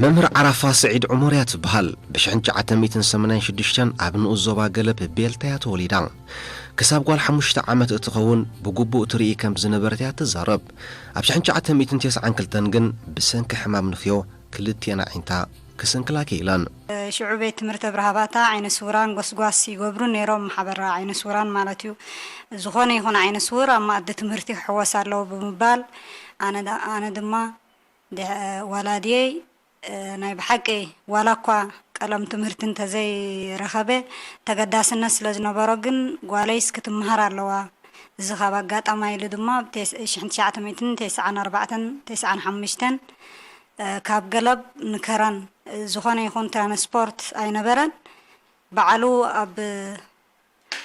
መምህር ዓራፋ ስዒድ ዑመር እያ ትበሃል። ብ ሽሕን ትሽዓተ ሚእትን ሰማንያን ሽዱሽተን ኣብ ንኡስ ዞባ ገለብ ቤልታ እያ ተወሊዳ። ክሳብ ጓል ሓሙሽተ ዓመት እትኸውን ብግቡእ ትርኢ ከም ዝነበረት እያ ትዛረብ። ኣብ ሽሕን ትሽዓተ ሚእትን ተስዓን ክልተን ግን ብሰንኪ ሕማም ንፍዮ ክልቲኤን ኣዒንታ ክስንክላ ክኢለን። ሽዑ ቤት ትምህርቲ ኣብርሃ ባታ ዓይነ ስውራን ጎስጓስ ይገብሩ ነይሮም፣ ማሕበራ ዓይነ ስውራን ማለት እዩ። ዝኾነ ይኹን ዓይነ ስውር ኣብ መኣዲ ትምህርቲ ክሕወስ ኣለዎ ብምባል ኣነ ዳ-፣ ኣነ ድማ ደ-፣ ወላድየይ፣ እ፣ ናይ ብሓቂ ዋላ እኳ ቀለም ትምህርቲ እንተዘይረኸበ፣ ተገዳስነት ስለ ዝነበሮ ግን ጓለይስ ክትመሃር ኣለዋ። እዚ ካብ ኣጋጣሚ ኢሉ ድማ ኣብ ቴስ-፣ ሽሕን ትሽዓተ ሚእትን ተስዓን ኣርባዕተን ተስዓን ሓሙሽተን፣ እ፣ ካብ ገለብ ንከረን፣ እ፣ ዝኾነ ይኹን ትራንስፖርት ኣይነበረን። ባዕሉ ኣብ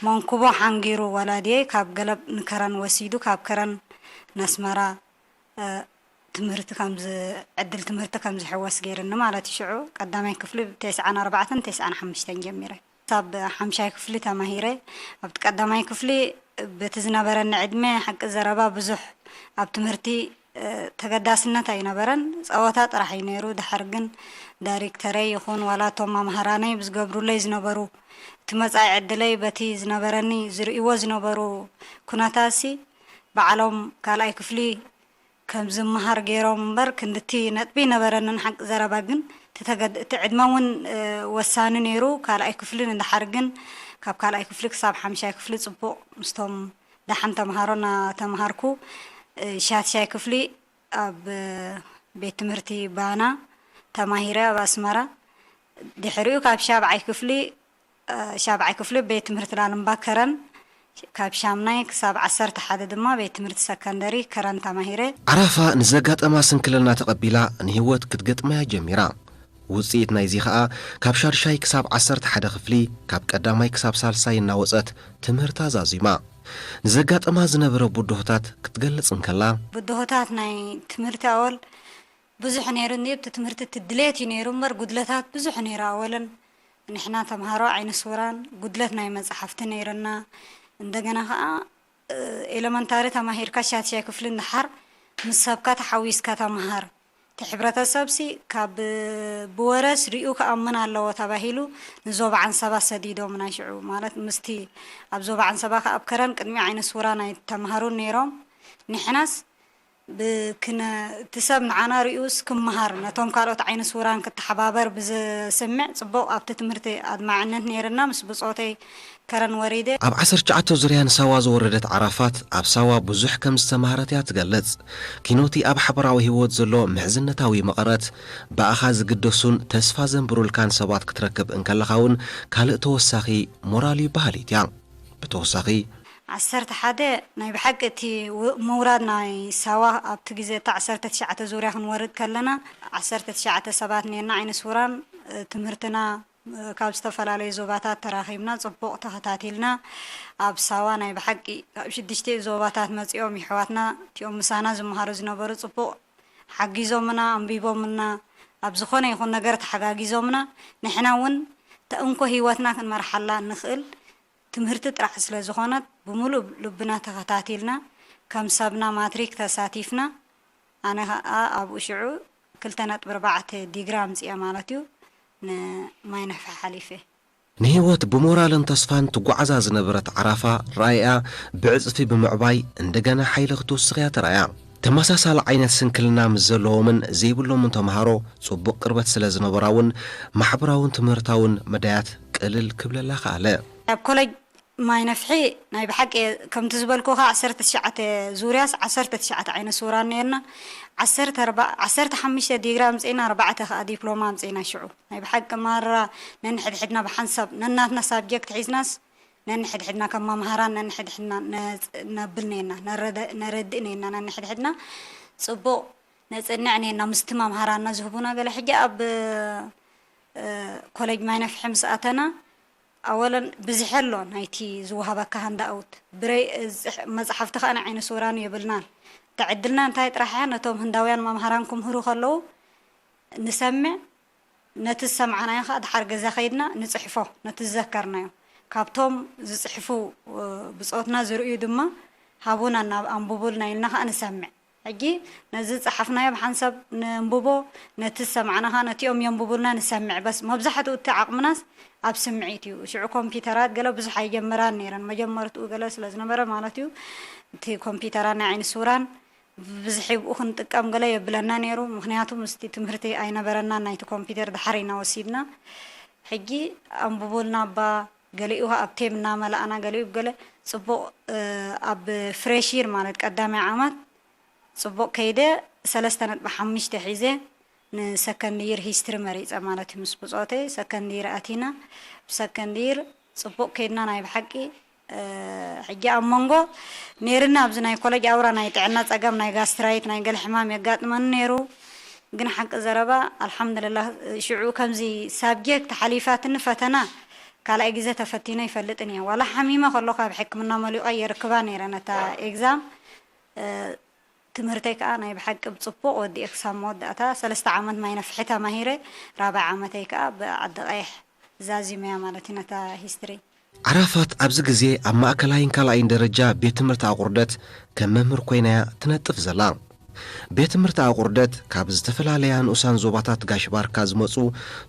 መንኩቡ ሓንጊሩ ወላድየይ ካብ ገለብ ንከረን ወሲዱ፣ ካብ ከረን ነስመራ፣ እ፣ ትምህርቲ ከም ዝ-፣ ዕድል ትምህርቲ ከም ዝሕወስ ገይርኒ ማለት እዩ። ሽዑ ቀዳማይ ክፍሊ ብ ተስዓን ኣርባዕተን ተስዓን ሓሙሽተን ጀሚረ። ክሳብ ሓምሻይ ክፍሊ ተማሂረ። ኣብቲ ቀዳማይ ክፍሊ በቲ ዝነበረኒ ዕድመ ሓቂ ዘረባ ብዙሕ ኣብ ትምህርቲ፣ እ፣ ተገዳስነት ኣይነበረን። ጸወታ ጥራሕ እዩ ነይሩ። ድሓር ግን ዳይሬክተረይ ይኹን ዋላ እቶም መምሃራነይ ብዝገብሩለይ ዝነበሩ፣ እቲ መጻኢ ዕድለይ በቲ ዝነበረኒ ዝርእይዎ ዝነበሩ ኩነታትሲ ባዕሎም ካልኣይ ክፍሊ ከም ዝመሃር ገይሮም እምበር ክንድቲ ነጥቢ ነበረንን። ሓቂ ዘረባ ግን እቲ ተገድ-፣ እቲ ዕድመ እውን፣ እ፣ ወሳኒ ነይሩ። ካልኣይ ክፍሊ ንድሓር ግን ካብ ካልኣይ ክፍሊ ክሳብ ሓምሻይ ክፍሊ ጽቡቕ ምስቶም ደሓን ተምሃሮ እናተምሃርኩ፣ እ፣ ሻድሻይ ክፍሊ ኣብ፣ እ፣ ቤት ትምህርቲ ባና ተማሂረ ኣብ ኣስመራ። ድሕሪኡ ካብ ሻብዓይ ክፍሊ፣ እ፣ ሻብዓይ ክፍሊ ቤት ትምህርቲ ላልምባ ከረን፣ ካብ ሻምናይ ክሳብ ዓሰርተ ሓደ ድማ ቤት ትምህርቲ ሰከንደሪ ከረን ተማሂረ። ዓራፋ ንዘጋጠማ ስንክልና ተቐቢላ ንህይወት ክትገጥማያ ጀሚራ። ውጽኢት ናይዚ ኸኣ ካብ ሻድሻይ ክሳብ ዓሰርተ ሓደ ክፍሊ፣ ካብ ቀዳማይ ክሳብ ሳልሳይ እናወጸት ትምህርታ ዛዚማ። ንዘጋጠማ ዝነበረ ብድሆታት ክትገልጽ እንከላ፣ ብድሆታት ናይ ትምህርቲ ኣወል ብዙሕ ነይሩ። እኒ እቲ ትምህርቲ እቲ ድሌት እዩ ነይሩ እምበር ጉድለታት ብዙሕ ነይሩ። ኣወለን ንሕና ተምሃሮ ዓይነ ስውራን ጉድለት ናይ መጽሓፍቲ ነይርና። እንደገና ኸኣ፣ እ፣ ኤለመንታሪ ተማሂርካ ሻድሻይ ክፍሊ እንድሓር ምስ ሰብካ ተሓዊስካ ተምሃር። እቲ ሕብረተሰብሲ ካብ ብወረስ ሪኡ ክኣምን ኣለዎ ተባሂሉ ንዞባ ዓንሰባ ሰዲዶምና። ሽዑ ማለት ምስቲ ኣብ ዞባ ዓንሰባ ከኣ ኣብ ከረን ቅድሚ ዓይነ ስውራን ኣይተምሃሩን ነይሮም። ንሕናስ ብክነ-፣ እቲ ሰብ ንዓና ሪኡስ ክመሃር፣ ነቶም ካልኦት ዓይነ ስውራን ክተሓባበር ብዝስምዕ ጽቡቕ ኣብቲ ትምህርቲ ኣድማዕነት ነይርና። ምስ ብጾተይ ከረን ወሪደ። ኣብ ዓሰርተ ትሽዓተ ዙርያ ንሳዋ ዝወረደት ዓራፋት፣ ኣብ ሳዋ ብዙሕ ከም ዝተማህረት እያ ትገልጽ። ኪኖቲ ኣብ ሓበራዊ ህይወት ዘሎ ምሕዝነታዊ መቐረት፣ ብኣኻ ዝግደሱን ተስፋ ዘንብሩልካን ሰባት ክትረክብ እንከለኻ እውን ካልእ ተወሳኺ ሞራል እዩ በሃሊት እያ። ብተወሳኺ፣ ዓሰርተ ሓደ ናይ ብሓቂ እቲ ው-፣ ምውራድ ናይ ሳዋ ኣብቲ ግዜ፣ እታ ዓሰርተ ትሽዓተ ዙርያ ክንወርድ ከለና፣ ዓሰርተ ትሽዓተ ሰባት ኔርና ዓይነ ስውራን፣ እ፣ ትምህርትና፣ እ፣ ካብ ዝተፈላለዩ ዞባታት ተራኺብና ጽቡቕ ተኸታቲልና። ኣብ ሳዋ ናይ ብሓቂ ካብ ሽዱሽተ ዞባታት መጺኦም የሕዋትና፣ እቲኦም ምሳና ዝመሃሩ ዝነበሩ ጽቡቕ ሓጊዞምና፣ ኣንቢቦምና፣ ኣብ ዝኾነ ይኹን ነገር ተሓጋጊዞምና። ንሕና እውን ተእንኮ ህይወትና ክንመርሓላ እንኽእል ትምህርቲ ጥራሕ ስለ ዝኾነት፣ ብምሉእ ልብና ተኸታቲልና፣ ከም ሰብና ማትሪክ ተሳቲፍና። ኣነ ኸኣ ኣብኡ ሽዑ ክልተ ነጥቢ ኣርባዕተ ዲግሪ ኣምጺኤ ማለት እዩ፣ ንማይ ነፍሒ ሓሊፈ። ንህይወት ብሞራልን ተስፋን ትጓዓዛ ዝነበረት ዓራፋ፣ ራእያ ብዕጽፊ ብምዕባይ፣ እንደገና ሓይሊ ክትውስኽ እያ ተራእያ። ተመሳሳሊ ዓይነት ስንክልና ምስ ዘለዎምን ዘይብሎምን ተምሃሮ ጽቡቕ ቅርበት ስለ ዝነበራ እውን፣ ማሕበራውን ትምህርታውን መዳያት ቅልል ክብለላ ከኣለ። ኣብ ኮለጅ ማይ ነፍሒ ናይ ብሓቂ፣ ከምቲ ዝበልኩኻ፣ ዓሰርተ ትሽዓተ ዙርያስ ዓሰርተ ትሽዓተ ዓይነ ስውራን ነርና። ዓሰርተ ኣርባ-፣ ዓሰርተ ሓሙሽተ ዲግሪ ኣምጺእና፣ ኣርባዕተ ከኣ ዲፕሎማ ኣምጺእና። ሽዑ ናይ ብሓቂ ማራ ነንሕድሕድና ብሓንሳብ ነናትና ሳብጀክት ሒዝናስ ነንሕድሕድና ከም መምሃራን ነንሕድሕድና ነጽ-፣ ነብል ነርና፣ ነረደ-፣ ነረድእ ነርና ነንሕድሕድና። ጽቡቕ ነጽንዕ ነርና ምስቲ መምሃራንና ዝህቡና ገለ። ሕጂ ኣብ፣ እ፣ ኮለጅ ማይ ነፍሒ ምስ ኣተና፣ ኣወለን ብዝሒ ኣሎ ናይቲ ዝወሃበካ ሃንዳኣውት። ብረይ-፣ ዝጽሕ-፣ መጽሓፍቲ ከኣ ንዓይነ ስውራን የብልናን። እታ ዕድልና እንታይ ጥራሕ እያ፣ ነቶም ህንዳውያን መምሃራን ክምህሩ ከለዉ ንሰምዕ፣ ነቲ ዝሰምዓናዮ ከኣ ድሓር ገዛ ከይድና ንጽሕፎ፣ ነቲ ዝዘከርናዮ። ካብቶም ዝጽሕፉ፣ እ፣ ብጾትና ዝርእዩ ድማ ሃቡና፣ ናብ ኣንብቡልና ኢልና ከኣ ንሰምዕ። ሕጂ ነዚ ዝጸሓፍናዮ ብሓንሳብ ነንብቦ፣ ነቲ ዝሰማዕናኻ ነቲኦም የንብቡልና ንሰምዕ። በስ መብዛሕትኡ እቲ ዓቕምናስ ኣብ ስምዒት እዩ። ሽዑ ኮምፒውተራት ገለ ብዙሕ ኣይጀመራን ነይረን፣ መጀመርትኡ ገለ ስለ ዝነበረ ማለት እዩ። እቲ ኮምፒውተራት ናይ ዓይኒ ስውራን ብዝሒ ብኡ ክንጥቀም ገለ የብለና ነይሩ፣ ምኽንያቱ ምስቲ ትምህርቲ ኣይነበረናን፣ ናይቲ ኮምፒውተር ድሓር ኢና ወሲድና። ሕጂ ኣንብቡልና እባ፣ ገሊኡ ኣብ ቴም እናመላእና፣ ገሊኡ ገለ ጽቡቕ፣ ኣብ ፍሬሽ ይር ማለት ቀዳማይ ዓመት ጽቡቕ ከይደ፣ ሰለስተ ነጥቢ ሓሙሽተ ሒዘ ንሰከንድ ይር ሂስትሪ መሪጸ ማለት እዩ። ምስ ብጾተይ ሰከንድ ይር ኣቲና፣ ብሰከንድ ይር ጽቡቕ ከይድና ናይ ብሓቂ። ሕጂ ኣብ መንጎ ነይርና ኣብዚ ናይ ኮለጅ ኣውራ ናይ ጥዕና ጸገም፣ ናይ ጋስትራይት፣ ናይ ገለ ሕማም የጋጥመኒ ነይሩ። ግን ሓቂ ዘረባ ኣልሓምዱልላህ፣ ሽዑ ከምዚ ሳብጀክት ሓሊፋትኒ ፈተና ካልኣይ ግዜ ተፈቲነ ይፈልጥን እየ። ዋላ ሓሚመ ከለኹ ኣብ ሕክምና መሊቐ የርክባ ነይረ ነታ ኤግዛም። ትምህርተይ ከኣ ናይ ብሓቂ ብጽቡቕ ወዲኤ ክሳብ መወዳእታ ሰለስተ ዓመት ማይ ነፍሒ ተማሂረ፣ ራብዓይ ዓመተይ ከኣ ብዓዲ ቀይሕ ዛዚመያ ማለት እዩ ነታ ሂስትሪ። ዓራፋት ኣብዚ ግዜ ኣብ ማእከላይን ካልኣይን ደረጃ ቤት ትምህርቲ ኣቑርደት ከም መምህር ኮይና'ያ ትነጥፍ ዘላ። ቤት ትምህርቲ ኣቑርደት ካብ ዝተፈላለያ ንኡሳን ዞባታት ጋሽ ባርካ ዝመጹ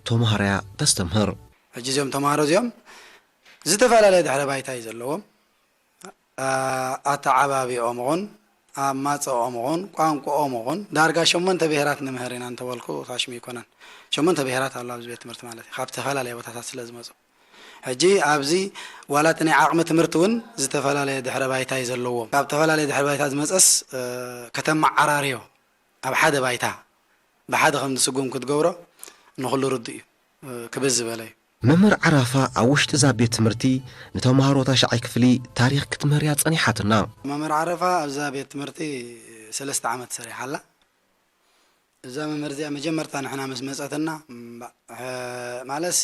ተማሃሮ'ያ ተስተምህር። ሕጂ እዚኦም ተማሃሮ እዚኦም ዝተፈላለየ ድሕረ ባይታ እዩ ዘለዎም። ኣተዓባቢኦምኹን ኣማጽኦምኹን ቋንቋኦምኹን ዳርጋ ሸሞንተ ብሄራት ንምህር ኢና እንተበልኩ ፋሽም ኣይኮነን። ሸሞንተ ብሄራት ኣሎ ኣብዚ ቤት ትምህርቲ ማለት እዩ፣ ካብ ዝተፈላለየ ቦታታት ስለ ዝመጹ። ሕጂ ኣብዚ ዋላ እቲ ናይ ዓቕሚ ትምህርቲ እውን ዝተፈላለየ ድሕረ ባይታ እዩ ዘለዎም። ካብ ዝተፈላለየ ድሕረ ባይታ ዝመጸስ ከተመዓራርዮ ኣብ ሓደ ባይታ ብሓደ ከም ዝስጉም ክትገብሮ ንኹሉ ርዱእ እዩ፣ ክብዝ ዝበለ እዩ። መምህር ዓራፋ ኣብ ውሽጢ እዛ ቤት ትምህርቲ ንተምሃሮ ታሽዓይ ክፍሊ ታሪኽ ክትምህርያ ጸኒሓትና። መምህር ዓረፋ ኣብዛ ቤት ትምህርቲ ሰለስተ ዓመት ሰሪሓ ኣላ። እዛ መምህር እዚኣ መጀመርታ ንሕና ምስ መጸትና ማለትሲ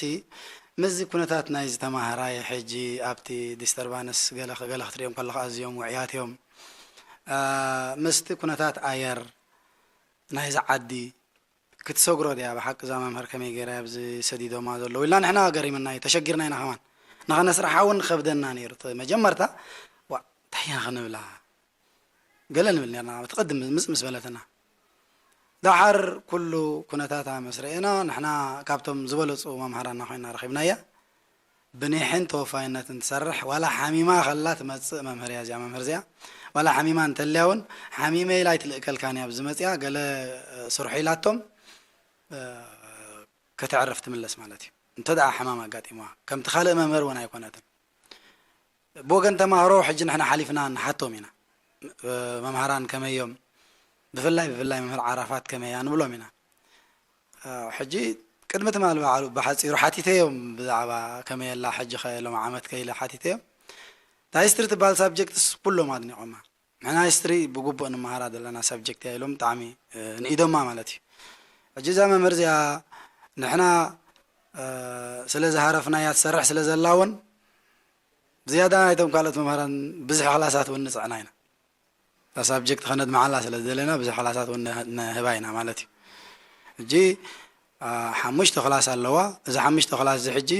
ምስዚ ኩነታት ናይዚ ተማሃራይ ሕጂ ኣብቲ ዲስተርባንስ ገለ ገለ ክትሪኦም ከለኻ ኣዝዮም ውዕያት እዮም። ምስቲ ኩነታት ኣየር ናይዚ ዓዲ ክትሰግሮ ድያ ብሓቂ እዛ መምህር ከመይ ገይራ ኣብዚ ሰዲዶማ ዘለዉ ኢልና ንሕና ገሪምና እዩ ተሸጊርና ኢና ከማን ንኸነስርሓ እውን ከብደና ነይሩ መጀመርታ ዋ እንታይ ኢና ክንብላ ገለ ንብል ነርና ትቐድም ምጽ ምስ በለትና ዳሓር ኩሉ ኩነታታ ምስ ረኤና ንሕና ካብቶም ዝበለፁ መምሃራና ኮይና ረኺብናያ ብኒሕን ተወፋይነትን ትሰርሕ ዋላ ሓሚማ ከላ ትመፅእ መምህር እያ እዚኣ መምህር እዚኣ ዋላ ሓሚማ እንተልያ እውን ሓሚመ ኢላ ኣይትልእከልካን እያ ኣብዚ መፅያ ገለ ስርሑ ኢላቶም ከተዕርፍ ትምለስ ማለት እዩ እንተ ደኣ ሕማም ኣጋጢምዋ ከምቲ ካልእ መምህር እውን ኣይኮነትን ብወገን ተማሃሮ ሕጂ ንሕና ሓሊፍና ንሓቶም ኢና መምሃራን ከመይ እዮም ብፍላይ ብፍላይ መምህር ዓራፋት ከመይ እያ ንብሎም ኢና ሕጂ ቅድሚ ትማል በዓሉ ብሓፂሩ ሓቲተዮም ብዛዕባ ከመይ ኣላ ሕጂ ከ ሎም ዓመት ከ ኢለ ሓቲተዮም እታ ሂስትሪ ትበሃል ሳብጀክትስ ኩሎም ኣድኒቖማ ንሕና ሂስትሪ ብግቡእ ንመሃራ ዘለና ሳብጀክት እያ ኢሎም ብጣዕሚ ንኢዶማ ማለት እዩ ሕጂ እዛ መምህር እዚኣ ንሕና ስለ ዝሃረፍናያ ትሰርሕ ስለ ዘላ እውን ዝያዳ ናይቶም ካልኦት መምህራን ብዝሒ ክላሳት እውን ንፅዕና ኢና ሳብጀክት ከነድምዓላ ስለ ዝደለና ብዙሕ ክላሳት እውን ንህባ ኢና ማለት እዩ ሕጂ ሓሙሽተ ክላስ ኣለዋ እዚ ሓሙሽተ ክላስ እዚ ሕጂ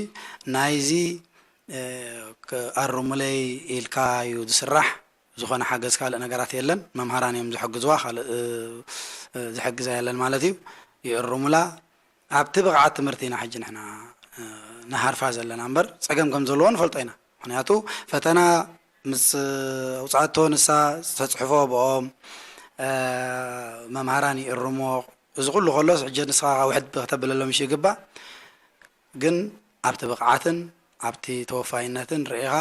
ናይዚ ኣሩሙለይ ኢልካ እዩ ዝስራሕ ዝኾነ ሓገዝ ካልእ ነገራት የለን መምሃራን እዮም ዝሕግዝዋ ካልእ ዝሕግዛ የለን ማለት እዩ ይእርሙላ ኣብቲ ብቕዓት ትምህርቲ ኢና ሕጂ ንሕና ንሃርፋ ዘለና እምበር ፀገም ከም ዘለዎ ንፈልጦ ኢና ምክንያቱ ፈተና ምስ ኣውፅኣቶ ንሳ ዝተፅሕፎ ብኦም መምሃራን ይእርሞ እዚ ኩሉ ከሎስ ሕጂ ንስኻ ውሕድ ከተብለሎም ይግባእ ግን ኣብቲ ብቕዓትን ኣብቲ ተወፋይነትን ርኢኻ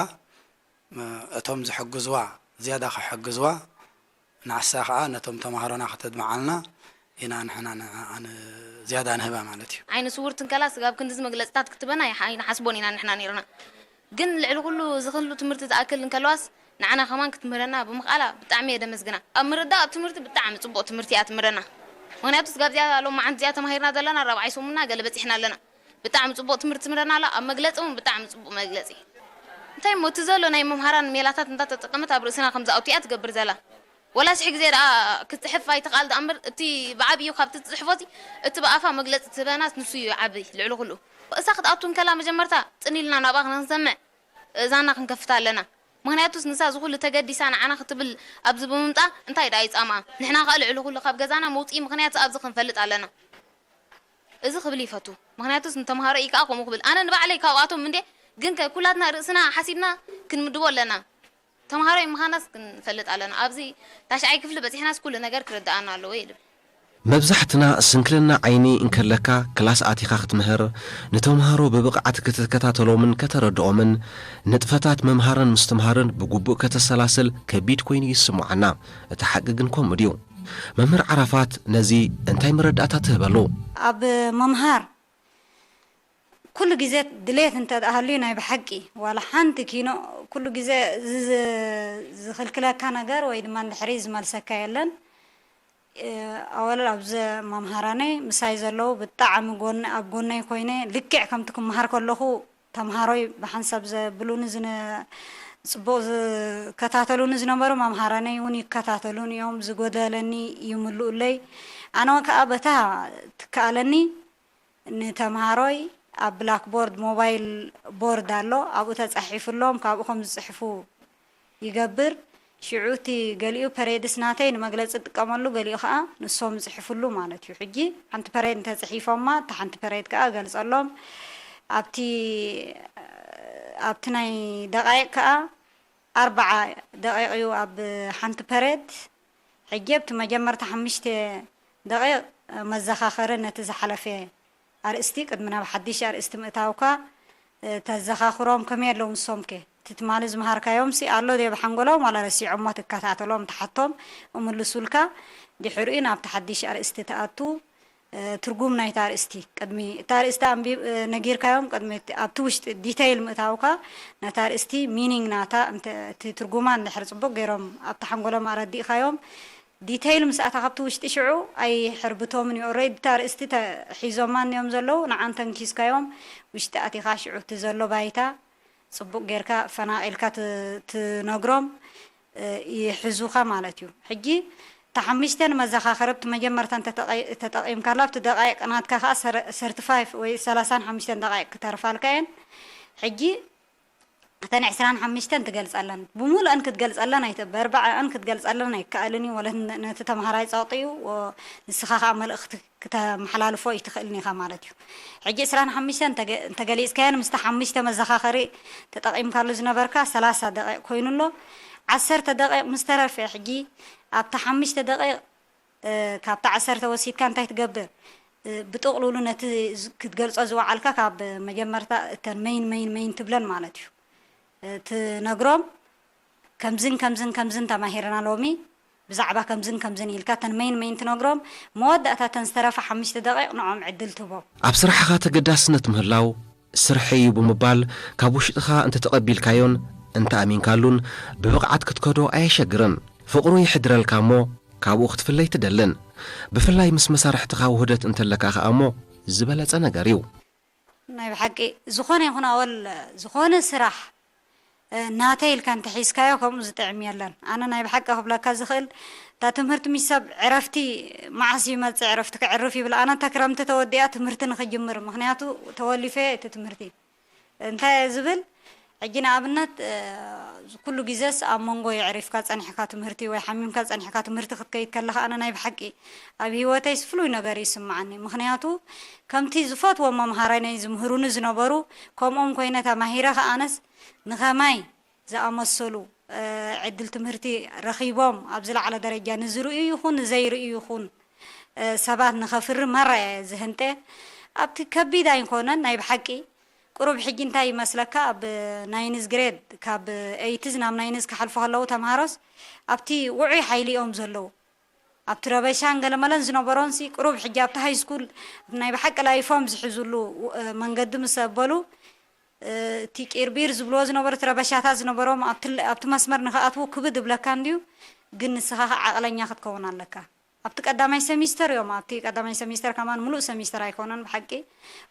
እቶም ዝሕግዝዋ ዝያዳ ክሕግዝዋ ንዓሳ ከዓ ነቶም ተማሃሮና ከተድምዓልና ኢና ንሕና ንዓኣ ዝያዳ ንህባ ማለት እዩ። ዓይኒ ስውር ትንከላ ስጋብ ክንድዚ መግለፅታት ክትበና ኣይንሓስቦን ኢና ንሕና ነይርና። ግን ልዕሊ ኩሉ እዚ ክሉ ትምህርቲ ዝኣክል እንከለዋስ ንዓና ከማን ክትምህረና ብምኽኣላ ብጣዕሚ እየ ደመስግና። ኣብ ምርዳእ ኣብ ትምህርቲ ብጣዕሚ ፅቡቕ ትምህርቲ እያ ትምህረና። ምኽንያቱ ስጋብ እዚኣ ሎማዓንቲ እዚኣ ተማሂርና ዘለና ራብዓይ ሰሙንና ገለ በፂሕና ኣለና። ብጣዕሚ ፅቡቕ ትምህርቲ ትምህረና ኣላ ኣብ መግለፂ እውን ብጣዕሚ ፅቡቕ መግለፂ እንታይ እሞ እቲ ዘሎ ናይ መምሃራን ሜላታት እንዳተጠቀመት ኣብ ርእስና ከም ዝኣቱ እያ ትገብር ዘላ ወላ ሽሕ ግዜ ደኣ ክትፅሕፍ ኣይትኽኣል ደኣ እምበር እቲ ብዓብዩ ካብቲ ትፅሕፎ እቲ ብኣፋ መግለፂ ትህበናስ ንሱ እዩ ዓቢ ልዕሊ ኩሉ እሳ ክትኣቱ እንከላ መጀመርታ ፅን ኢልና ናብኣ ክንሰምዕ እዛና ክንከፍታ ኣለና ምኽንያቱስ ንሳ እዚ ኩሉ ተገዲሳ ንዓና ክትብል ኣብዚ ብምምጻ እንታይ ደኣ ይጻምኣ? ንሕና ከኣ ልዕሊ ኩሉ ካብ ገዛና መውጽኢ ምኽንያት ኣብዚ ክንፈልጥ ኣለና። እዚ ክብል ይፈቱ። ምኽንያቱስ ንተምሃሮ እዩ ከኣ ከምኡ ክብል። ኣነ ንባዕለይ ካብኣቶም እንዴ፣ ግን ከ ኩላትና ርእስና ሓሲብና ክንምድቦ ኣለና። ተምሃሮ ምዃናስ ክንፈልጥ ኣለና። ኣብዚ ታሽዓይ ክፍሊ በጺሕናስ ኩሉ ነገር ክርድኣና ኣለዎ ይብል። መብዛሕትና ስንክልና ዓይኒ እንከለካ ክላስ ኣቲኻ ክትምህር፣ ንተምሃሮ ብብቕዓት ክትከታተሎምን ከተረድኦምን፣ ንጥፈታት ምምሃርን ምስትምሃርን ብግቡእ ከተሰላስል ከቢድ ኮይኑ ይስምዓና። እቲ ሓቂ ግን ከምኡ ድዩ? መምህር ዓራፋት ነዚ እንታይ መረዳእታ ትህበሉ? ኣብ ምምሃር ኩሉ ግዜ ድሌት እንተ ደኣ ሃልዩ ናይ ብሓቂ ዋላ ሓንቲ ኪኖ ኩሉ ግዜ ዝ-፣ ዝ-፣ ዝኽልክለካ ነገር ወይ ድማ እንድሕሪ ዝመልሰካ የለን። እ፣ ኣወል ኣብዚ መምሃራነይ ምሳይ ዘለዉ ብጣዕሚ ጎን-፣ ኣብ ጎነይ ኮይነ ልክዕ ከምቲ ክመሃር ከለኹ ተምሃሮይ ብሓንሳብ ዘብሉኒ ዝነ-፣ ጽቡቕ ዝከታተሉኒ ዝነበሩ መምሃራነይ እውን ይከታተሉኒ እዮም። ዝጎደለኒ ይምልኡለይ። ኣነ ከኣ በታ ትከኣለኒ ንተምሃሮይ ኣብ ብላክቦርድ ሞባይል ቦርድ ኣሎ፣ ኣብኡ ተጻሒፉሎም ካብኡ ከም ዝጽሕፉ ይገብር። ሽዑ እቲ ገሊኡ ፐሬድስ ናተይ ንመግለጺ እጥቀመሉ፣ ገሊኡ ከኣ ንሶም ዝጽሕፍሉ ማለት እዩ። ሕጂ ሓንቲ ፐሬድ እንተጽሒፎማ፣ እታ ሓንቲ ፐሬድ ከኣ እገልጸሎም። ኣብቲ፣ ኣብቲ ናይ ደቃይቅ ከኣ ኣርብዓ ደቂቕ እዩ ኣብ ሓንቲ ፐሬድ። ሕጂ ኣብቲ መጀመርታ ሓሙሽተ ደቂቕ መዘኻኸሪ ነቲ ዝሓለፈ ኣርእስቲ ቅድሚ ናብ ሓድሽ ኣርእስቲ ምእታውካ፣ እ፣ ተዘኻኽሮም ከመይ ኣለዉ ንሶምከ? እቲ ትማሊ ዝመሃርካዮምሲ ኣሎ ድዮ ብሓንጎሎም ዋላ ረሲዖሞ ትከታተሎም ትሓቶም እምልሱልካ። ድሕሪኡ ናብቲ ሓድሽ ኣርእስቲ ትኣቱ። እ፣ ትርጉም ናይታ ኣርእስቲ ቅድሚ እታ ኣርእስቲ ኣንቢብ-፣ እ፣ ነጊርካዮም ቅድሚ እቲ፣ ኣብቲ ውሽጢ ዲተይል ምእታውካ ነታ ኣርእስቲ ሚኒንግ ናታ እንተ፣ እቲ ትርጉማ እንድሕር ጽቡቕ ገይሮም ኣብቲ ሓንጎሎም ኣረዲእካዮም ዲተይል ምስ ኣታ ካብቲ ውሽጢ ሽዑ ኣይሕርብቶምን እዩ። ኦልሬዲ እታ ኣርእስቲ ተ-፣ ሒዞማ እንዮም ዘለዉ ንዓን ተንኪስካዮም ውሽጢ ኣቲኻ ሽዑ እቲ ዘሎ ባይታ ጽቡቕ ጌርካ ፈናቒልካ ት-፣ ትነግሮም፣ እ፣ ይሕዙኻ ማለት እዩ። ሕጂ እታ ሓሙሽተ ንመዘኻኸሪ ኣብቲ መጀመርታ እንተ ተቐ-፣ ተጠቒምካላ፣ ኣብቲ ደቓይቕ ናትካ ከኣ ሰር-፣ ሰርቲፋይቭ ወይ ሰላሳን ሓሙሽተን ደቓይቕ ክተርፋልካ እየን። ሕጂ እተን ዕስራን ሓሙሽተን ትገልጸለን፣ ብምሉአን ክትገልጸለን ኣይተ-፣ በርባዕኣን ክትገልጸለን ኣይከኣልን እዩ። ወለ ን-፣ ነቲ ተምሃራይ ጸቕጢ እዩ፣ ወ-፣ ንስኻ ከኣ መልእኽቲ ክተመሓላልፎ ኣይትኽእልን ኢኻ ማለት እዩ። ሕጂ ዕስራን ሓሙሽተን እንተገ-፣ እንተገሊጽካየን ምስቲ ሓሙሽተ መዘኻኸሪ ተጠቒምካሉ ዝነበርካ ሰላሳ ደቂቕ ኮይኑ ኣሎ። ዓሰርተ ደቂቕ ምስ ተረፈ ሕጂ ኣብታ ሓሙሽተ ደቂቕ፣ እ፣ ካብታ ዓሰርተ ወሲድካ እንታይ ትገብር? እ፣ ብጥቕሉሉ ነቲ ዝ-፣ ክትገልጾ ዝወዓልካ ካብ መጀመርታ እተን መይን፣ መይን፣ መይን ትብለን ማለት እዩ። እ፣ ትነግሮም ከምዝን ከምዝን ከምዝን ተማሂርና ሎሚ፣ ብዛዕባ ከምዝን ከምዝን ኢልካ እተን መይን መይን ትነግሮም፣ መወዳእታ እተን ዝተረፋ ሓሙሽተ ደቂቕ ንዖም ዕድል ትህቦም። ኣብ ስራሕኻ ተገዳስነት ምህላው ስርሐይ እዩ ብምባል ካብ ውሽጥኻ እንተተቐቢልካዮን እንተኣሚንካሉን ብብቕዓት ክትከዶ ኣየሸግርን። ፍቕሩ ይሕድረልካ እሞ ካብኡ ክትፍለይ ትደልን። ብፍላይ ምስ መሳርሕትኻ ውህደት እንተለካ ኸኣ እሞ ዝበለጸ ነገር እዩ። ናይ ብሓቂ ዝኾነ ይኹን ኣወል፣ ዝኾነ ስራሕ፣ እ፣ ናተይ ኢልካ እንተሒዝካዮ ከምኡ ዝጥዕም የለን። ኣነ ናይ ብሓቂ ክብለካ ዝኽእል፣ እታ ትምህርቲ ምስ ሰብ ዕረፍቲ መዓስ ይመጽእ፣ ዕረፍቲ ክዕርፍ ይብል። ኣነ እታ ክረምቲ ተወዲኣ ትምህርቲ ንኽጅምር፣ ምኽንያቱ ተወሊፈ እቲ ትምህርቲ። እንታይ እየ ዝብል? ሕጂ ንኣብነት፣ እ፣ ኩሉ ግዜስ ኣብ መንጎ የዕሪፍካ ጸኒሕካ ትምህርቲ ወይ ሓሚምካ ጸኒሕካ ትምህርቲ ክትከይድ ከለኻ፣ ኣነ ናይ ብሓቂ ኣብ ህይወተይስ ፍሉይ ነገር ይስምዓኒ። ምኽንያቱ ከምቲ ዝፈትዎም መምሃራይነይ ዝምህሩኒ ዝነበሩ፣ ከምኦም ኮይነ ተማሂረ ከኣ ኣነስ ንኸማይ ዝኣመሰሉ፣ እ፣ ዕድል ትምህርቲ ረኺቦም ኣብ ዝለዓለ ደረጃ ንዝርእዩ ይኹን ንዘይርእዩ ይኹን፣ እ፣ ሰባት ንኸፍሪ ማራ እየ ዝህንጠ። ኣብቲ ከቢድ ኣይኮነን ናይ ብሓቂ። ቁሩብ ሕጂ እንታይ ይመስለካ፣ ኣብ ናይንዝ ግሬድ ካብ ኤይትዝ ናብ ናይንዝ ክሓልፉ ከለዉ ተምሃሮስ ኣብቲ ውዑይ ሓይሊ እዮም ዘለዉ። ኣብቲ ረበሻን ገለመለን ዝነበሮንሲ ቁሩብ ሕጂ ኣብቲ ሃይ ስኩል ናይ ብሓቂ ላይፎም ዝሕዝሉ፣ እ፣ መንገዲ ምስ ኣበሉ፣ እ፣ እቲ ቂርቢር ዝብልዎ ዝነበሩ፣ እቲ ረበሻታት ዝነበሮም ኣብቲ ል-፣ ኣብቲ መስመር ንኽኣትዉ ክብድ እብለካ እንድዩ፣ ግን ንስኻ ኸኣ ዓቕለኛ ክትከውን ኣለካ። ኣብቲ ቀዳማይ ሰሚስተር እዮም፣ ኣብቲ ቀዳማይ ሰሚስተር ከማን ምሉእ ሰሚስተር ኣይኮነን ብሓቂ፣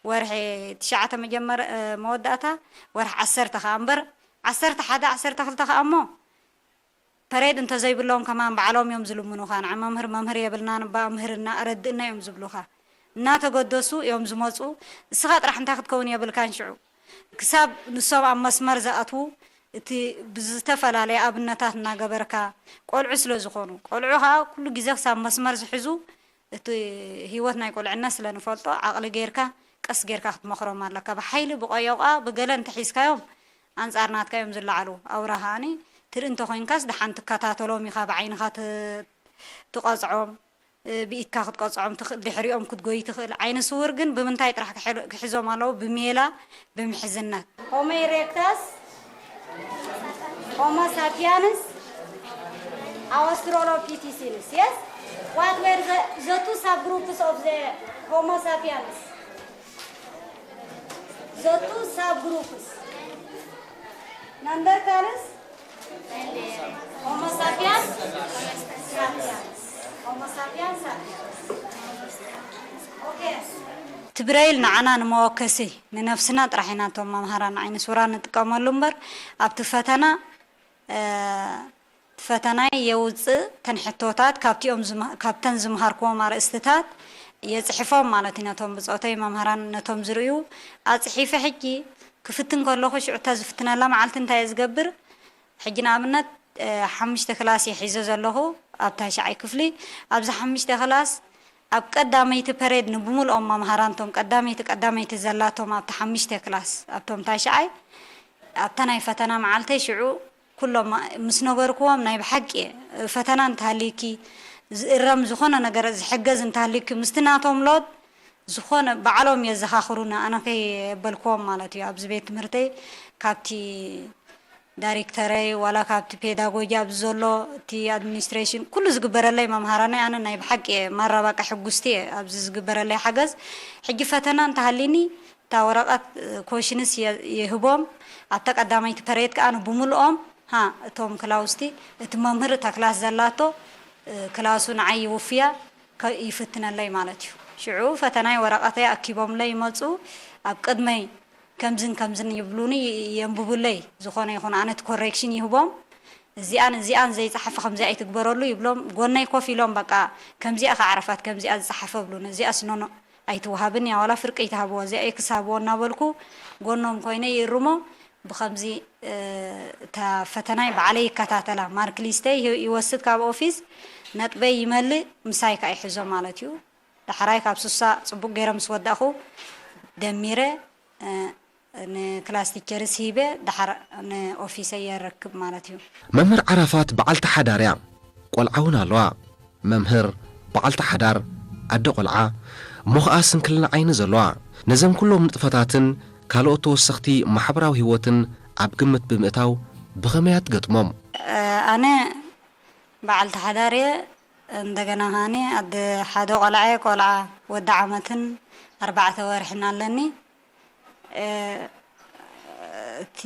ወርሒ ትሽዓተ መጀመር-፣ እ፣ መወዳእታ፣ ወርሒ ዓሰርተ ከኣ እምበር፣ ዓሰርተ ሓደ፣ ዓሰርተ ክልተ ከኣ እሞ፣ ፐሬድ እንተዘይብሎም ከማን ባዕሎም እዮም ዝልምኑኻ። ንዓ መምህር፣ መምህር የብልናን እባ ምህርና፣ ኣረድእና እዮም ዝብሉኻ። እናተገደሱ እዮም ዝመጹ። ንስኻ ጥራሕ እንታይ ክትከውን የብልካን ሽዑ። ክሳብ ንሶም ኣብ መስመር ዝኣትዉ፣ እቲ ብዝተፈላለየ ኣብነታት እናገበርካ፣ ቆልዑ ስለ ዝኾኑ፣ ቆልዑ ኸኣ ኩሉ ግዜ ክሳብ መስመር ዝሕዙ፣ እቲ ህይወት ናይ ቁልዕነት ስለ ንፈልጦ፣ ዓቕሊ ጌርካ፣ ቀስ ጌርካ ክትመኽሮም ኣለካ። ብሓይሊ፣ ብቆዮቋ፣ ብገለ እንተሒዝካዮም፣ ኣንጻር ናትካ እዮም ዝለዓሉ። ኣውራ ከኣኒ ትርኢ እንተኾይንካስ፣ ደሓን ትከታተሎም ኢኻ፣ ብዓይንኻ ት-፣ ትቐጽዖም፣ ብኢድካ ክትቀጽዖም ትኽእል፣ ድሕሪኦም ክትጎይ ትኽእል። ዓይነ ስውር ግን ብምንታይ ጥራሕ ክሕል-፣ ክሕዞም ኣለዎ? ብሜላ፣ ብምሕዝነት። Homo erectus፣ Homo sapiens፣ Australopithecines። Yes? What were the, the two subgroups of the Homo sapiens? The two subgroups. Neanderthals፣ Homo sapiens sapiens። Homo sapiens sapiens። ኦኬ። እቲ ብረይል ንዓና ንመወከሲ፣ ንነፍስና ጥራሕ ኢና እቶም መምሃራን ዓይነ ስውራን ንጥቀመሉ እምበር፣ ኣብቲ ፈተና፣ እ፣ እቲ ፈተናይ የውፅእ፣ እተን ሕቶታት ካብቲኦም ዝመ-፣ ካብተን ዝመሃርክዎም ኣርእስትታት የፅሕፎም ማለት እዩ። ነቶም ብፆተይ መምሃራን ነቶም ዝርእዩ ኣፅሒፈ ሕጂ ክፍትን ከለኹ፣ ሽዑ እታ ዝፍትነላ መዓልቲ እንታይ እየ ዝገብር? ሕጂ ንኣብነት፣ እ፣ ሓሙሽተ ክላስ እየ ሒዘ ዘለኹ ኣብ ታሽዓይ ክፍሊ። ኣብዚ ሓሙሽተ ክላስ ኣብ ቀዳመይቲ ፐሬድ ንብምልኦም መምሃራን፣ እቶም ቀዳመይቲ ቀዳመይቲ ዘላቶም ኣብቲ ሓሙሽተ ክላስ፣ ኣብቶም ታሽዓይ፣ ኣብታ ናይ ፈተና መዓልተይ ሽዑ ኩሎም ምስ ነገርክዎም፣ ናይ ብሓቂ ፈተና እንተሃልዩኪ፣ ዝእረም ዝኾነ ነገር ዝሕገዝ እንተሃልዩኪ፣ ምስቲ ናቶም ሎድ ዝኾነ ባዕሎም የዘኻኽሩኒ፣ ኣነ ከየበልክዎም ማለት እዩ። ኣብዚ ቤት ትምህርተይ ካብቲ ዳይሬክተረይ ዋላ ካብቲ ፔዳጎጂ ኣብዚ ዘሎ፣ እቲ ኣድሚኒስትሬሽን፣ ኩሉ ዝግበረለይ፣ መምሃራነይ፣ ኣነ ናይ ብሓቂ እየ ማራ ባቃ ሕጉስቲ እየ ኣብዚ ዝግበረለይ ሓገዝ። ሕጂ ፈተና እንተሃልዩኒ፣ እታ ወረቐት ኮሽንስ የ-፣ ይህቦም። ኣብታ ቀዳመይቲ ፐሬድ ከኣ ንብምልኦም፣ ሃ፣ እቶም ክላውስቲ፣ እቲ መምህር እታ ክላስ ዘላቶ፣ እ፣ ክላሱ ንዓይ ይውፍያ፣ ከ-፣ ይፍትነለይ ማለት እዩ። ሽዑ ፈተናይ ወረቐተይ ኣኪቦምለይ ይመጹ። ኣብ ቅድመይ ከምዝን ከምዝን ይብሉኒ፣ ይ-፣ የንብቡለይ። ዝኾነ ይኹን ኣነ እቲ ኮሬክሽን ይህቦም። እዚኣን እዚኣን ዘይጸሓፈ ከምዚ ኣይትግበረሉ ይብሎም። ጎነይ ኮፍ ኢሎም በቃ ከምዚኣ ከዓረፋት፣ ከምዚኣ ዝጸሓፈ ብሉኒ። እዚኣስ ኖኖ ኣይትወሃብን እያ፣ ዋላ ፍርቂ ኣይትሃብዎ፣ እዚኣ ኤክስ ሃብዎ እናበልኩ ጎኖም ኮይነ ይእርሞ። ብኸምዚ፣ እ፣ እታ ፈተናይ ባዕለይ ይከታተላ። ማርክ ሊስተይ ይህ-፣ ይወስድ ካብ ኦፊስ፣ ነጥበይ ይመልእ፣ ምሳይ ከኣ ይሕዞ ማለት እዩ። ዳሕራይ ካብ ስሳ ጽቡቕ ገይረ ምስ ወዳእኹ ደሚረ፣ እ፣ ንክላስ ቲቸርስ ሂበ፣ ደሓር ንኦፊሰይ የረክብ ማለት እዩ። መምህር ዓራፋት በዓልቲ ሓዳር እያ። ቆልዓ እውን ኣለዋ። መምህር፣ በዓልቲ ሓዳር፣ ኣደ ቆልዓ፣ እሞ ኸኣ ስንክልና ዓይኒ ዘለዋ። ነዘም ኩሎም ንጥፈታትን ካልኦት ተወሰኽቲ ማሕበራዊ ህይወትን ኣብ ግምት ብምእታው ብኸመይ እያ ትገጥሞም? እ፣ ኣነ በዓልቲ ሓዳር እየ። እንደገና ከኣኒ ኣደ ሓደ ቆልዓ እየ፣ ቆልዓ ወዲ ዓመትን ኣርባዕተ ወርሕን ኣለኒ። እ፣ እቲ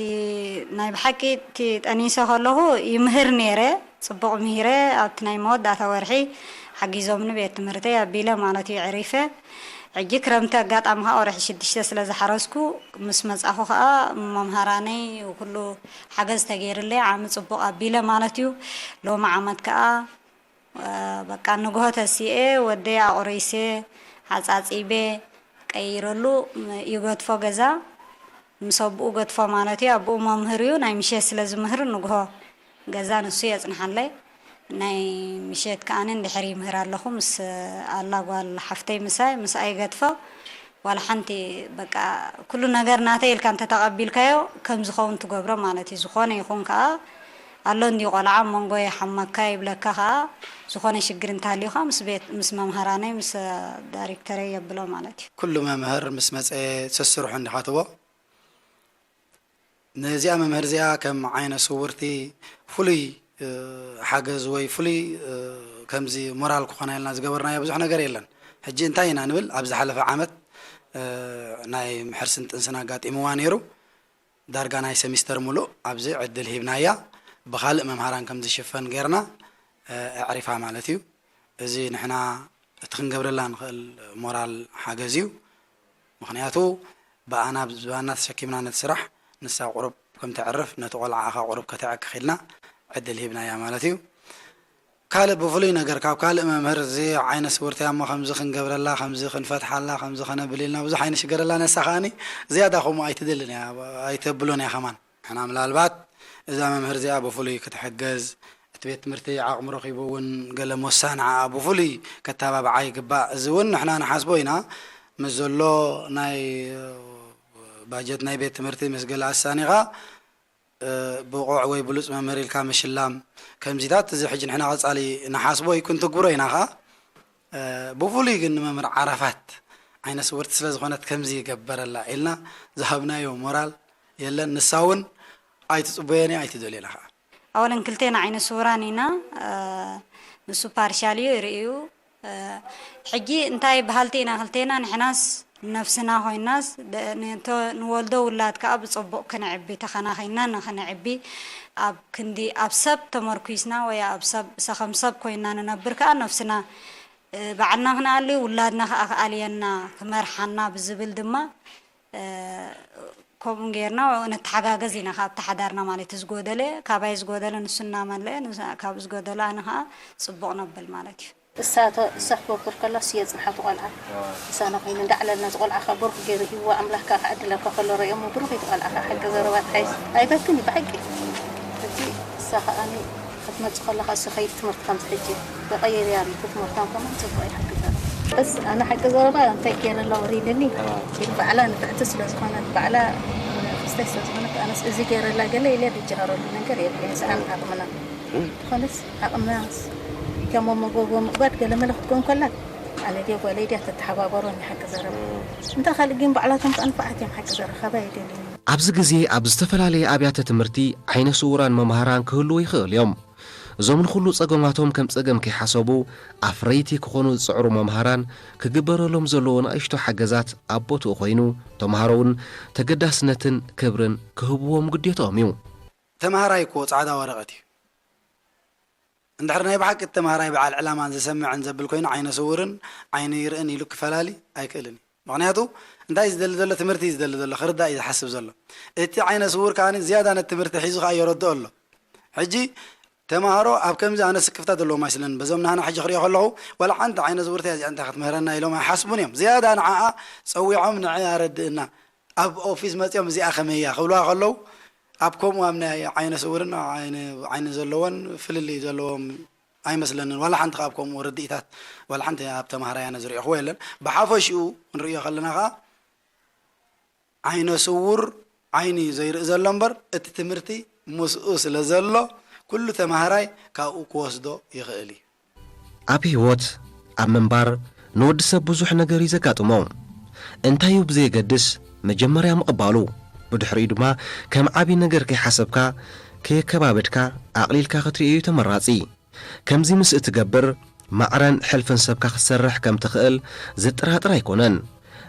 ናይ ብሓቂ እቲ ጠኒሰ ከለኹ ይምህር ነይረ፣ ጽቡቕ ምሂረ፣ ኣብቲ ናይ መወዳእታ ወርሒ ሓጊዞምኒ ቤት ትምህርተይ ኣቢለ ማለት እዩ፣ ዕሪፈ። ሕጂ ክረምቲ ኣጋጣሚ ከኣ ወርሒ ሽዱሽተ ስለ ዝሓረስኩ፣ ምስ መጻኹ ከኣ መምሃራነይ ኩሉ ሓገዝ ተገይርለይ ዓሚ ጽቡቕ ኣቢለ ማለት እዩ። ሎሚ ዓመት ከኣ እ፣ በቃ ንግሆ ተሲኤ፣ ወደይ ኣቑሪሴ፣ ሓጻጺቤ፣ ቀይረሉ፣ ም-፣ ይገድፎ ገዛ። ምስ ኣቦኡ ገድፎ ማለት እዩ። ኣቦኡ መምህር እዩ። ናይ ምሸት ስለ ዝምህር ንግሆ ገዛ ንሱ የጽንሓለይ። ናይ ምሸት ከኣኒ እንድሕር ይምህር ኣለኹ። ምስ ኣላ ጓል ሓፍተይ ምሳይ፣ ምስኣ ይገድፎ። ዋላ ሓንቲ በቃ ኩሉ ነገር ናተይ ኢልካ እንተተቐቢልካዮ ከም ዝኸውን ትገብሮ ማለት እዩ። ዝኾነ ይኹን ከኣ ኣሎ እንድዩ ቆልዓ ኣብ መንጎ ይሓመካ ይብለካ ከኣ ዝኾነ ሽግር እንተሃልዩ ከኣ ምስ ቤት፣ ምስ መምሃራነይ፣ ምስ ዳይሬክተረይ የብሎ ማለት እዩ። ኩሉ መምህር ምስ መጸ ሰስርሑ እንዲኻ ትቦ። ነዚኣ መምህር እዚኣ ከም ዓይነ ስውርቲ ፍሉይ፣ እ፣ ሓገዝ ወይ ፍሉይ፣ እ፣ ከምዚ ሞራል ክኾና ኢልና ዝገበርናዮ ብዙሕ ነገር የለን። ሕጂ እንታይ ኢና ንብል? ኣብ ዝሓለፈ ዓመት፣ እ፣ ናይ ምሕርስን ጥንስን ኣጋጢምዋ ነይሩ። ዳርጋ ናይ ሰሚስተር ሙሉእ ኣብዚ ዕድል ሂብናያ። ብኻልእ መምሃራን ከም ዝሽፈን ጌርና፣ እ፣ ኣዕሪፋ ማለት እዩ። እዚ ንሕና እቲ ክንገብረላ ንኽእል ሞራል ሓገዝ እዩ። ምኽንያቱ ብኣና ዝባና ተሰኪምና ነቲ ስራሕ፣ ንሳ ቁሩብ ከም ተዕርፍ፣ ነቲ ቆልዓ ከኣ ቁሩብ ከተዕክኽ ኢልና ዕድል ሂብናያ ማለት እዩ። ካልእ ብፍሉይ ነገር ካብ ካልእ መምህር እዚ ዓይነ ስውርቲ እያ እሞ ከምዚ ክንገብረላ፣ ከምዚ ክንፈትሓላ፣ ከምዚ ከነብል ኢልና ብዙሕ ኣይንሽገረላ። ነሳ ከኣኒ ዝያዳ ከምኡ ኣይትደልን እያ፣ ኣይተብሎን እያ ከማን። ንሕና ምናልባት እዛ መምህር እዚኣ ብፍሉይ ክትሕገዝ፣ እቲ ቤት ትምህርቲ ዓቕሚ ረኺቡ እውን ገለ ሞሳ ንዓኣ ብፍሉይ ከተባብዓ ይግባእ። እዚ እውን ንሕና ንሓስቦ ኢና። ምስ ዘሎ ናይ ባጀት ናይ ቤት ትምህርቲ ምስ ገለ ኣሳኒኻ፣ እ፣ ብቑዕ ወይ ብሉጽ መምህር ኢልካ ምሽላም፣ ከምዚታት እዚ ሕጂ ንሕና ቀጻሊ ንሓስቦ እዩ፣ ክንትግብሮ ኢና ኸኣ። እ፣ ብፍሉይ ግን ንመምህር ዓረፋት ዓይነ ስውርቲ ስለ ዝኾነት ከምዚ ይገበረላ ኢልና ዝሃብናዮ ሞራል የለን። ንሳ እውን ኣይትጽበዮን እያ፣ ኣይትደልዮን እያ ኸኣ። ኣወለን ክልቴና ዓይነ ስውራን ኢና። እ፣ ንሱ ፓርሻል እዩ፣ ይርእዩ። እ፣ ሕጂ እንታይ በሃልቲ ኢና ክልቴና? ንሕናስ ነፍስና ኮይናስ ደ-፣ ንቶ-፣ ንወልዶ ውላድ ከኣ ብጽቡቕ ክነዕቢ፣ ተኸናኺና ንኽነዕቢ፣ ኣብ ክንዲ ኣብ ሰብ ተመርኲስና ወይ ኣብ ሰብ፣ ሰኸም ሰብ ኮይና ንነብር ከኣ ነፍስና፣ እ፣ ባዕልና ክንኣሊ፣ ውላድና ከኣ ክኣልየና፣ ክመርሓና ብዝብል ድማ፣ እ፣ ከምኡ ጌርና ንተሓጋገዝ ኢና፣ ካብቲ ሓዳርና ማለት እዩ። ዝጎደለ፣ ካባይ ዝጎደለ ንሱ እናመልአ፣ ንስ-፣ ካብ ዝጎደለ ኣነ ከኣ ጽቡቕ ነብል ማለት እዩ። እሳ ተ-፣ እሳ ክትወፍር ከላ እሱ የጽንሓ እቲ ቆልዓ። ምሳና ኮይኑ እንዳዕለልና፣ እዚ ቆልዓ ከኣ ብሩኽ ገይሩ ሂብዋ፣ ኣምላኽ ከኣ ክዕድለካ ከሎ ረእዮሞ፣ ብሩኽ እዩ እቲ ቆልዓ ከኣ። ሓቂ ዘረባ፣ ኣይ-፣ ኣይበክን እዩ ብሓቂ። ሕጂ እሳ ከኣኒ ክትመጽእ ከለኻ እሱ ከይድ ትምህርቲ ከምዚ ሕጂ ተቐይርያ ኣሎ፣ እቲ ትምህርታን ከማን ጽቡቕ ይሓግዛ። በስ ኣነ ሓቂ ዘረባ እንታይ ገይረ ኣለዋ ወሪድኒ፣ ግን ባዕላ ንፍዕቲ ስለ ዝኾነት፣ ባዕላ ንእሽተይ ስለ ዝኾነት፣ ኣነስ እዚ ገይረ ኣላ ገለ ኢለ ዝጀሃረሉ ነገር የብለይን። ሰኣን ዓቕምና። ዝኾነስ ዓቕምናስ ከም መጎጎ ምቕባድ ገለ መለ ክትከውን ከላ፣ ኣነ ድየ ጓለይ ድያ ተተሓባበሮ ሓቂ ዘረባ። እንተ ካልእ ግን ባዕላቶም ከኣ ንፉዓት እዮም ሓቂ ዘረባ፣ ካባይ ኣይደልዩን። ኣብዚ ግዜ ኣብ ዝተፈላለየ ኣብያተ ትምህርቲ ዓይነ ስውራን መምሃራን ክህልዉ ይኽእሉ እዮም። እዞም ንኹሉ ጸገማቶም ከም ጸገም ከይሓሰቡ ኣፍረይቲ ክኾኑ ዝጽዕሩ መምሃራን ክግበረሎም ዘለዎ ንኣሽቱ ሓገዛት ኣብ ቦትኡ ኮይኑ፣ ተምሃሮ እውን ተገዳስነትን ክብርን ክህብዎም ግዴታኦም እዩ። ተምሃራይ እኮ ጻዕዳ ወረቐት እዩ። እንድሕር ናይ ብሓቂ ተምሃራይ በዓል ዕላማን ዝሰምዕን ዘብል ኮይኑ፣ ዓይነ ስውርን ዓይኑ ይርእን ኢሉ ክፈላሊ ኣይክእልን እዩ። ምኽንያቱ እንታይ እዩ ዝደሊ ዘሎ? ትምህርቲ እዩ ዝደሊ ዘሎ፣ ክርዳእ እዩ ዝሓስብ ዘሎ። እቲ ዓይነ ስውር ከኣ ዝያዳ ነቲ ትምህርቲ ሒዙ ከኣ የረድኦ ኣሎ። ሕጂ ተምሃሮ ኣብ ከምዚ ኣነ ስክፍታ ዘለዎም ኣይስለንን። በዞም ናህና ሕጂ ክሪኦ ከለኹ፣ ዋላ ሓንቲ ዓይነ ስውርቲ እያ እዚኣ እንታይ ክትምህረና ኢሎም ኣይሓስቡን እዮም። ዝያዳ ንዓኣ ጸዊዖም ንዐ ኣረድእና። ኣብ ኦፊስ መጺኦም እዚኣ ከመይ እያ ክብልዋ ከለዉ፣ ኣብ ከምኡ ኣብ ናይ ዓይነ ስውርን ዓይኒ፣ ዓይኒ ዘለዎን ፍልልይ ዘለዎም ኣይመስለንን። ዋላ ሓንቲ ካብ ከምኡ ርድኢታት፣ ዋላ ሓንቲ ኣብ ተምሃራይ ኣነ ዝሪኦኽዎ የለን። ብሓፈሽኡ ክንርእዮ ከለና ከኣ፣ ዓይነ ስውር ዓይኒ እዩ ዘይርኢ ዘሎ እምበር፣ እቲ ትምህርቲ ምስኡ ስለ ዘሎ፣ ኩሉ ተምሃራይ ካብኡ ክወስዶ ይኽእል እዩ። ኣብ ህይወት፣ ኣብ ምንባር፣ ንወዲ ሰብ ብዙሕ ነገር እዩ ዘጋጥሞ። እንታይ እዩ ብዘየገድስ፣ መጀመርያ ምቕባሉ፣ ብድሕሪኡ ድማ ከም ዓቢ ነገር ከይሓሰብካ፣ ከየከባበድካ፣ ኣቕሊልካ ክትርእዮ እዩ ተመራጺ። ከምዚ ምስ እትገብር፣ ማዕረን ሕልፍን ሰብካ ክትሰርሕ ከም ትኽእል ዘጠራጥር ኣይኮነን።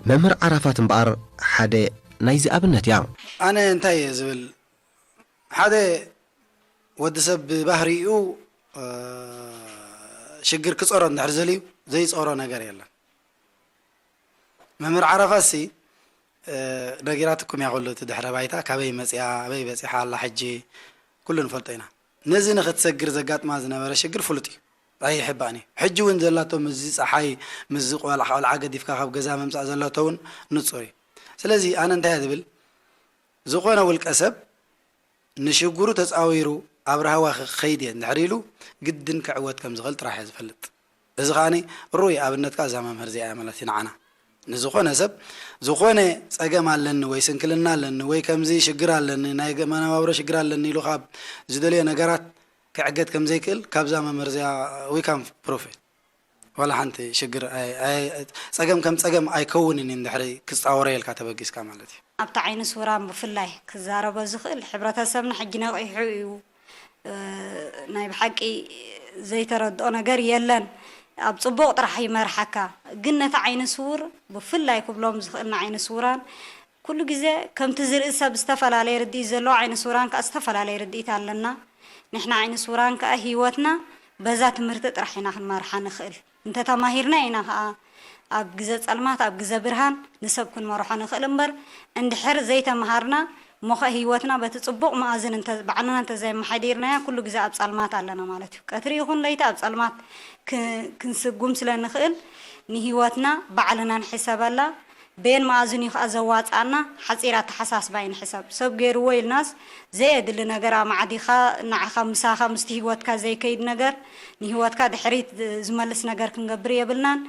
መምህር ዓራፋት እምበኣር ሓደ ናይዚ ኣብነት እያ። ኣነ እንታይ እየ ዝብል፣ ሓደ ወዲ ሰብ ብባህሪኡ፣ እ፣ ሽግር ክጸሮ እንድሕር ዘልዩ ዘይጸሮ ነገር የለን። መምህር ዓረፋሲ፣ እ፣ ነጊራትኩም እያ ኩሉ እቲ ድሕረ ባይታ፣ ካበይ መጽያ፣ ኣበይ በጺሓ ኣላ ሕጂ፣ ኩሉ ንፈልጦ ኢና። ነዚ ንኽትሰግር ዘጋጥማ ዝነበረ ሽግር ፍሉጥ እዩ። ኣይሕባእን እዩ። ሕጂ እውን ዘላቶ ምስዚ ጸሓይ፣ ምስዚ ቆልዓ፣ ቆልዓ ገዲፍካ ካብ ገዛ ምምጻእ ዘላቶ እውን ንጹር እዩ። ስለዚ ኣነ እንታይ እየ ዝብል፣ ዝኾነ ውልቀ ሰብ ንሽግሩ ተጻዊሩ ኣብ ራህዋ ክኸይድ እየ እንድሕር ኢሉ፣ ግድን ክዕወት ከም ዝኽእል ጥራሕ እየ ዝፈልጥ። እዚ ከኣኒ ርኡይ ኣብነት ከኣ እዛ መምህር እዚኣ እያ ማለት እዩ ንዓና። ንዝኾነ ሰብ፣ ዝኾነ ጸገም ኣለኒ ወይ ስንክልና ኣለኒ ወይ ከምዚ ሽግር ኣለኒ፣ ናይ ገ-፣ መነባብሮ ሽግር ኣለኒ ኢሉ ካብ ዝደልዮ ነገራት ክዕገት ከም ዘይክእል ካብዛ መምህር እዚኣ we can prove it። ዋላ ሓንቲ ሽግር ኣይ-፣ ኣይ-፣ ጸገም ከም ጸገም ኣይከውንን እዩ እንድሕሪ ክጻወሮ ኢልካ ተበጊስካ ማለት እዩ። ኣብቲ ዓይኒ ስውራን ብፍላይ ክዛረቦ ዝኽእል፣ ሕብረተሰብና ሕጂ ነቒሑ እዩ። እ፣ ናይ ብሓቂ ዘይተረድኦ ነገር የለን። ኣብ ጽቡቕ ጥራሕ ይመርሓካ። ግን ነቲ ዓይኒ ስውር ብፍላይ ክብሎም ዝኽእል ንዓይኒ ስውራን ኩሉ ግዜ ከምቲ ዝርኢ ሰብ ዝተፈላለየ ርድኢት ዘለዎ ዓይኒ ስውራን ከኣ ዝተፈላለየ ርድኢት ኣለና። ንሕና ዓይኒ ስውራን ከኣ ህይወትና በዛ ትምህርቲ ጥራሕ ኢና ክንመርሓ ንኽእል። እንተተማሂርና ኢና ከኣ ኣብ ግዘ ጸልማት፣ ኣብ ግዘ ብርሃን ንሰብ ክንመርሖ ንኽእል እምበር፣ እንድሕር ዘይተመሃርና፣ እሞ ኸኣ ህይወትና በቲ ጽቡቕ መኣዝን እንተ-፣ ባዕልና እንተዘይመሓዲርናያ፣ ኩሉ ግዘ ኣብ ጸልማት ኣለና ማለት እዩ። ቀትሪ ይኹን ለይቲ ኣብ ጸልማት ክ-፣ ክንስጉም ስለ ንኽእል፣ ንህይወትና ባዕልና ንሕሰበላ። በየን መኣዝን እዩ ከዓ ዘዋፅኣና? ሓፂር ኣተሓሳስባ ይንሕሰብ። ሰብ ገይርዎ ኢልናስ ዘየድሊ ነገር ኣማዕዲኻ ንዓኻ ምሳኻ ምስቲ ህይወትካ ዘይከይድ ነገር ንህይወትካ ድሕሪት ዝመልስ ነገር ክንገብር የብልናን።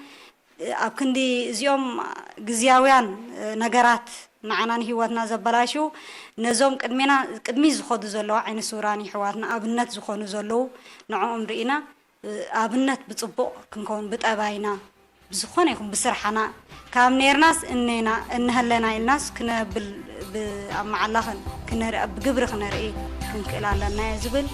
ኣብ ክንዲ እዚኦም ግዝያውያን ነገራት ንዓና ንህይወትና ዘበላሽው ነዞም ቅድሜና ቅድሚ ዝኸዱ ዘለዉ ዓይነ ስውራን ይሕዋትና ኣብነት ዝኾኑ ዘለዉ ንዕኦም ርኢና ኣብነት ብጽቡቕ ክንከውን ብጠባይና ብዝኾነ ይኹን ብስርሓና ካብ ኔርናስ እኔና እንሀለና ኢልናስ ክነብል ብ- ኣብ መዓላ ክን- ክነርኢ ብግብሪ ክነርኢ ክንክእል ኣለና እየ ዝብል።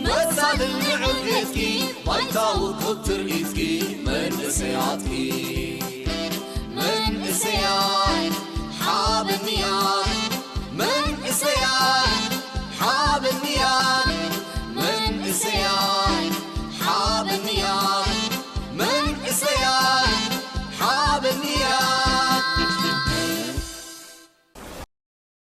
መሳልል ንዕቤትኪ ባይታ ውቁብ ትርኢትኪ መንእሰያትኪ መንእሰያት ሓበንያ መንእሰያት ሓበን